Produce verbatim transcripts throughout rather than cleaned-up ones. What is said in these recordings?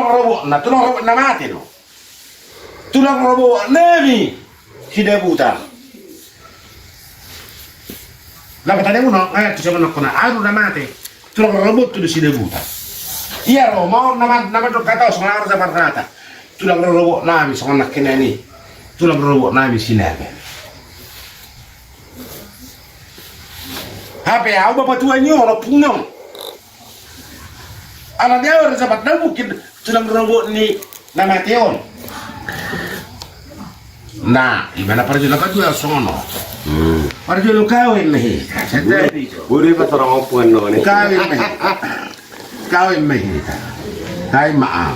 rorobotna, tulang rorobot na mate do. Tulang rorobot nami Sidabutar. Lape tadi muno, eh, tu zaman nakona, aduh, na mate. Tulang rorobot tu do Sidabutar. Ia ro, mau nama, nama do kata, songon arja markata. Tulang rorobot nami, songon nakkinan i. Tulang rorobot nami Sinaga. Hape au bapa tua ni on, ompung ni on. Ala dia ora sapat na mungkin tulang rorobot ni na mate on. Nah, ima na parjolo patua songon on. Hmm. Parjolo kawin ma hita. Santai. Bode pas orang ompung no ni. Kawin ma hita. Kawin ma hita. Kawin ma am.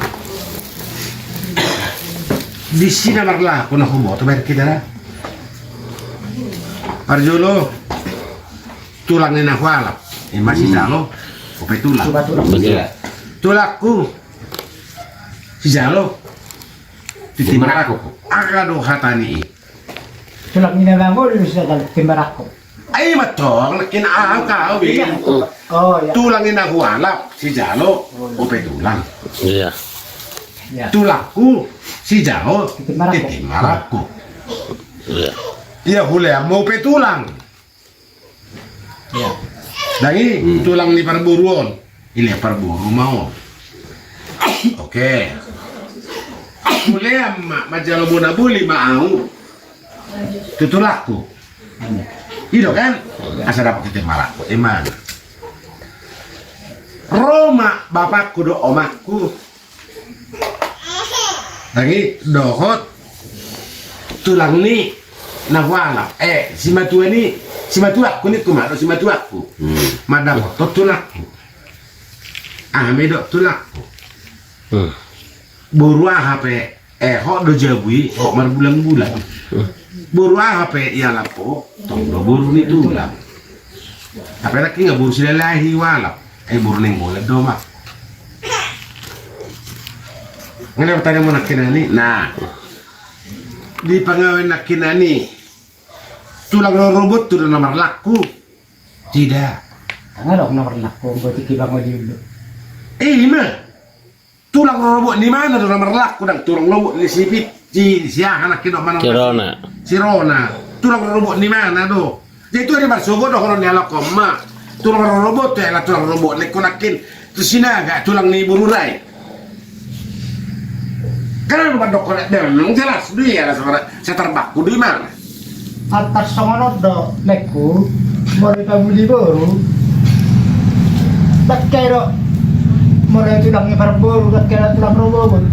Di sina marlaku na humoto bayar kita dah. Parjolo tulang ni na hualap. Ima sijalo. Upe tulang. Betul. Tulangku. Sijalo. Titi marangkup. Aha do hata ni i. Tulang ni na mangolu sijalo titi marangkup. Ai ima tong, nakkin au kawin. Oh, iya. Tulang ni na hualap, sijalo, upe tulang. Iya. Iya. Tulangku, sijalo, titi marangkup. Titi marangkup. Iya. Ia hulean ma upe tulang. Iya. Dang i, hmm, tulang ni parboru on. Ile parboru ma on. Oke. Hulean ma, manjalo bona boli ma au. Tu tulangku. I do kan? Asa dapot titi marangkup, ima na. Ro ma bapakku dohot omakku. Dang i dohot tulang ni na hualap. Eh, simatua ni, simatuangku ningku ma dohot simatuangku. Hmm. Mandapothon tulangku. Aha ma i dohot tulangku. Hmm. Boru aha pe, eh, hot do jabu i, hot marbulang-bulang. Hmm. Boru aha pe ialap ho, tong do boru ni tulang. Hape nangkin nga boru Silalahi hualap. Eh, boru Nainggolan do ma. Nga na pertanyaan mu nangkinan i. Nah. Di pangawin nangkinan i. Tulang rorobot tu do na marlaku. Tidak. Tanga dong na marlaku, berarti kibang di ulu. Eh, ima. Tulang rorobot ni mana do na marlaku, dang tulang rorobot ni si Pit, si, si aha nangkin do mana? Si Rona. Si Rona. Tulang rorobot ni mana do? Jadi tu ari marsogot do hono ni alak on ma. Tulang rorobot tu ala tulang rorobot ni ho nangkin. Tu Sinaga tulang ni boru Rai. Kan anu mandok hono, memang jelas do i ala satarbakku do i mana. Antar songon on do, ningku, molo i pabuli boru, dang ke do, molo i tulang ni parboru, dang ke do tulang rorobot.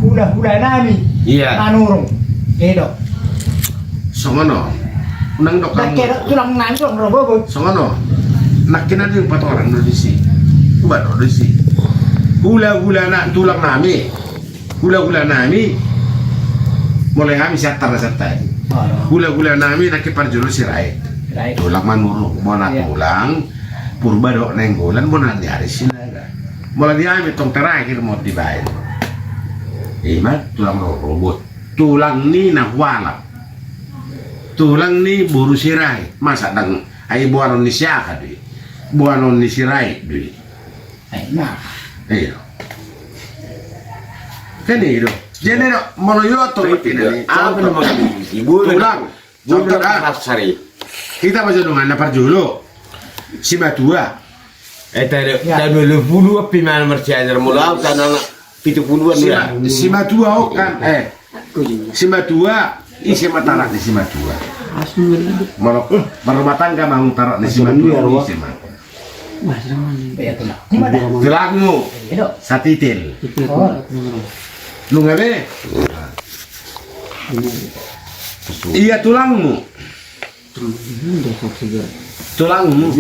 Hula-hula nami, iya, Manurung. I do. Songon on. Unang dok hamu. Dang ke do tulang nami tulang rorobot. Songon on. Nangkinan i upa torang do disi. Uba do disi. Hula-hula na tulang nami. Hula-hula nami, molo hami sian Tarasanta i. Hula-hula nami nangkin parjolo Sirait. Sirait. Tulang Manurung, bona, iya, tulang Purba dohot Nainggolan, bona ni ari Sinaga. Molo di hami tong terakhir ma dibaen. Ima tulang rorobot. Tulang ni na hualap. Tulang ni boru Sirait. Masa dang ai boanon ni si aha do i. Boanon ni Sirait do i. Enak. Iya. Kan i do. Jadi do, molo i oto. Apa nama ini? Tulang. Contoh, ah. Sari. Hita ma jolo dongan na parjolo. Simatua. Eh, tadi, ya, tadi dua puluh apa mana marsiajar molo au tanah pitu puluhan ya. Simatua, oh, kan, eh. Simatua, ise ma tarak ni simatua. Molo, eh, marrumah tangga ma hamu tarak ni simatua, ise ma. Tulangmu. Satitel. Nunga be? Ia tulangmu. Tulangmu.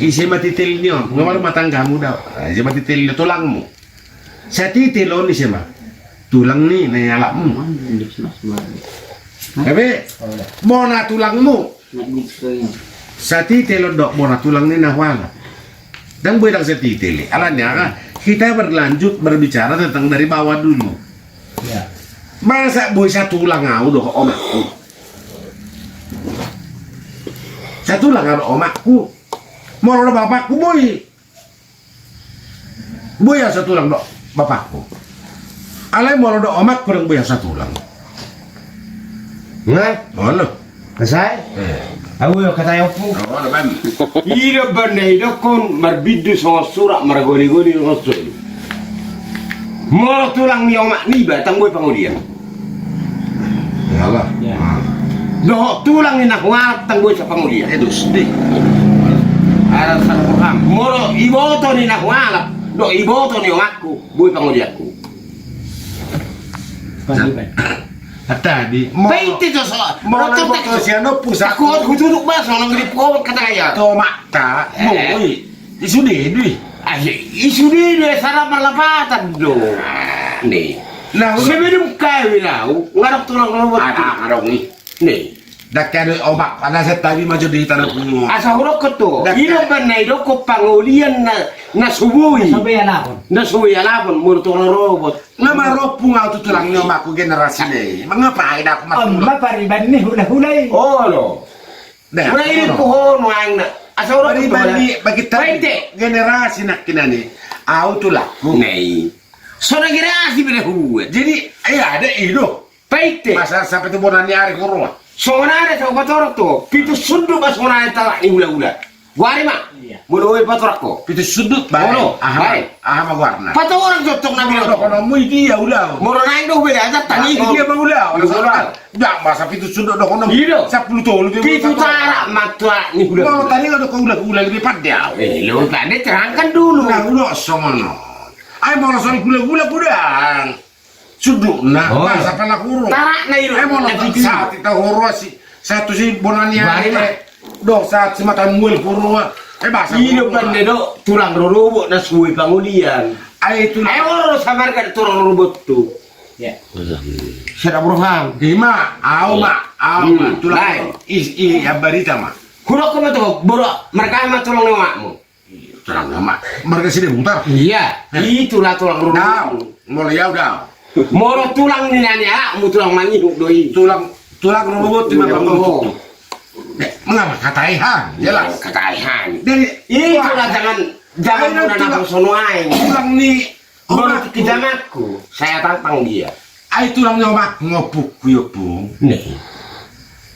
Ise ma titel ni on? Nunga marrumah tangga hamu da. Ise ma titel ni tulangmu? Satitel on ise ma? Tulang ni na ialapmu. Gabe, bona tulangmu. Satitel on do, bona tulang ni na hualap. Dang boi dang satitel i. Alani aha, kita berlanjut berbicara tentang dari bawah dulu. Ya. Masa boi satulang au dohot omakku? Satulang au dohot omakku. Molo dohot bapakku boi. Boi au satulang dohot Bapakku. Alai molo do omakku ndang boi hau satulang. Nga? Olo. Kasai? Eh. Au yo katai opu. Olo, Bang. I do umbahen na idokkon marbindu songon surak, margoligoli songon solu. Molo tulang ni omak niba ndang boi pangolian. Iyalah. Ya. Ah. Dohot tulang ni na hualap ndang boi sa pangolian. Eh, dos deh. Alasan roham. Molo iboto ni na hualap dohot iboto ni omakku, boi pangolianku. Tadi. Painte jo so. Molo iboto sian omakku, sa. Aku hutuduk ba songon na grip ko kata ya. Tomak ta. Eh. Boi. I sude do i. Ah, i sude do i, sara marlapatan do. Ni. Nah, sebelum kawin au ngadok tulang robot. Ada ngadok ni. Ni. Ndang kado omak, ada setabi maju di tanah pungu. Asa hurokkon tu. I do umbahen na idokkon pangolian na, na so boi. Na so boi alapon. Na so boi alapon, molo tulang robot. Nga marompung au tu tulang ni omakku generasi ni. Mangapa ai dak omak. Om ma pariban ni hulahula i. Olo. Nah, mula ini olo. Poho nuaeng na. Asa olo. Bagi, bagi, bagi tadi. Painte. Generasi nakkinan i. Au tulangku. Nei. So na generasi beda hubuat. Jadi, eh, ada i do. Painte. Masa sampai tu bona ni ari huroa. Songon na asa hupatorang tu. Pitu sundut ma songon na tarak ni hulahula. Goari ma. Iya. Molo boi patorang ho. Pitu sundut, bae. Olo, aha ma, bae. Aha ma goarna. Patorang jo tong na binoto. Dohononmu i dia ulaon. Molo naeng do beda aja tani. Dia ma ulaon. Ulaon. Dak masa pitu sundut dohononmu. Iya do. Sampulu tolu dia. Pitu tarak ma tarak ni hulahula. Molo tani do hulahula lebih pande au. Eh, lebih pande terangkan dulu. Nah, ulo songon on. Ai molo songon hulahula godang. Sundutna, oh, masa pala hurung. Tarakna i do. Eh, molo na pitu. Sahat hita huroa si, sahat tu si bona ni ari. Bae ma. Dohot sahat si mata muel huroa. Eh, masa i do hurung. Pande do tulang rorobot na so boi pangolian. Ai tulang. Ai olo samarga tulang rorobot tu. Ya. Sada borhan. Ima, au ma, au ma. Hmm, tulang. Bae. Is, i, ya barita ma. Hurokkon ma tu, boru, marga aha ma tulang ni omakmu? Tulang ni omak. Marga Sidebutar. Iya, eh. Itulah tulang rorobot. Dao, molo i au dao. Molo tulang ni na ni anakmu tulang mangihut do i. Tulang, tulang rorobot di bapakmu. Tulang rorobot. Eh, mangapa katai han? Jelas. Katai han. Jadi, itulah wah. Jangan, jangan muna na tulang, na songon i. Tulang ni omakku. Molo tu kijamakku, saya tantang dia. Ai tulang ni omakku, ompungku i, ompung. Nih.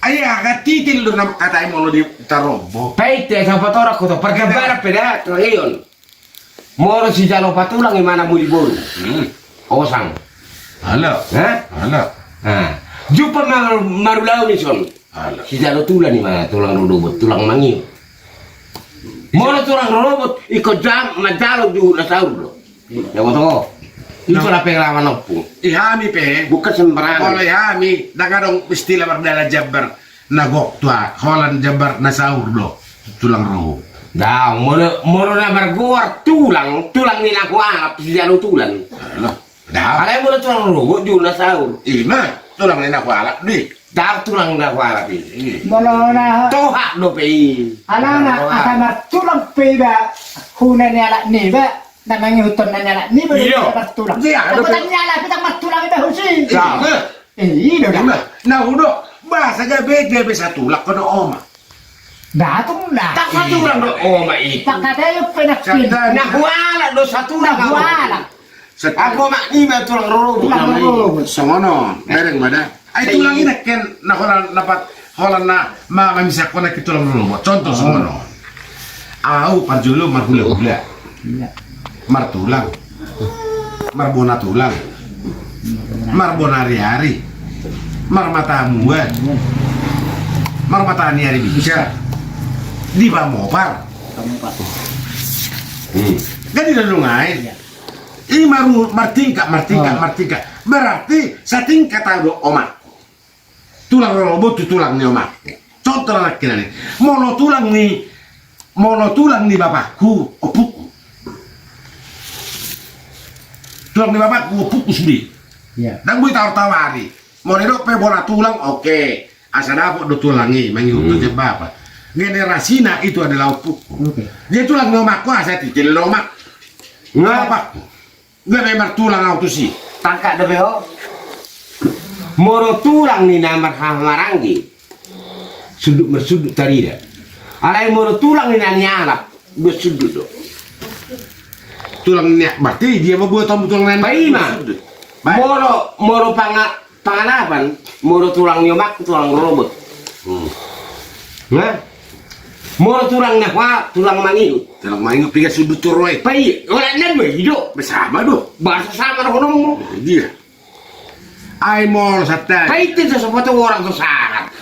Ai aha titil do na mangkatai molo di tarombo. Painte asa patorang ho tu pargambaran pe da, tulang i on. Molo sijalo patulang i ma na muli boru. Hmm. Osang. Alo. Hah? Alo. Ah. Jumpa mar-, marulaon i son. Alo. Sijalo tulang i ma tulang rorobot, tulang mangihut. Molo tulang rorobot, ingkon jam, manjalo juhut na saur do. Iya. Ya, boto. Itu lah pengalaman ompung. I hami pe. Bukan sembarangan. Molo i hami, ndang adong istilah mardalan jambar na gok tu aha, holan jambar na saur do. Tulang rorobot. Ndang, molo, molo na margoar tulang, tulang ni na hualap, sijalo tulang. Alo. Ndang. Alai molo tulang rorobot, juhut na saur. Ima, tulang ni na hualap do i. Ndang tulang na hualap i. Iya. Molo na. Tohak dope i. Alana, asa martulang pe iba, huna ni halak niba, na mangihuthon na ni halak niba, iya, martulang. Iya, dope. Dapotan ni halak pe ndang martulang iba husi. Iya. Eh, i do da. Ima, na hudok, boasa gabe, gabe satulang ho do omak. Datung da. Ndang satulang do omak i. Ndang katai pe nakkin. Na hualap do satulang. Na hualap. Set-, aku omak niba tulang rorobot. Tulang rorobot. Songon on, bereng ma da. Ai tulang i nakkin na holan na pat, holan na ma-, mamisahon nakkin tulang rorobot. Contoh songon on. Au parjolo marhulahula. Iya. Martulang. Marbona tulang. Marbona ariari. Marmata mua. Marmata ni ari bisa. Di pamopar. Pamopar. Hmm. Jadi dadong ai. Iya. I maru-, martingkat, martingkat, oh, martingkat. Berarti satingkat au do omakku. Tulang rorobot tu tulang ni omakku. Contoh nakkin i. Molo tulang ni, molo tulang ni bapakku, ompungku. Tulang ni bapakku, ompungku sude. Iya. Ndang boi tawar-tawari. Molo didok pe bona tulang, oke. Asa dapot do tulang i, mangihuthon, hmm, sian bapa. Generasina itu adalah ompungku. Oke. Jadi tulang ni omakku, asa titil ni omak. Nga. Bapakku. Gabe martulang au tusi. Tangkas dope ho. Molo tulang ni na marhahamaranggi. Sundut marsundut tarida. Alai molo tulang ni na nialap. Dua sundut do. Tulang ni ahu, berarti dia ma buat hamu tulang ni ahu. Paima. Molo, molo panga-, pangalapan, molo tulang ni omak, tulang rorobot. Hmm. Nah. Molo tulang ni ahu, tulang mangihut. Tulang mangihut, piga sundut tu roe. Pai, ora nan be, ido. Bersama do. Bahasa sama do kono mo. Dia. Ai molo satai. Pai itu sesuatu orang tu sana.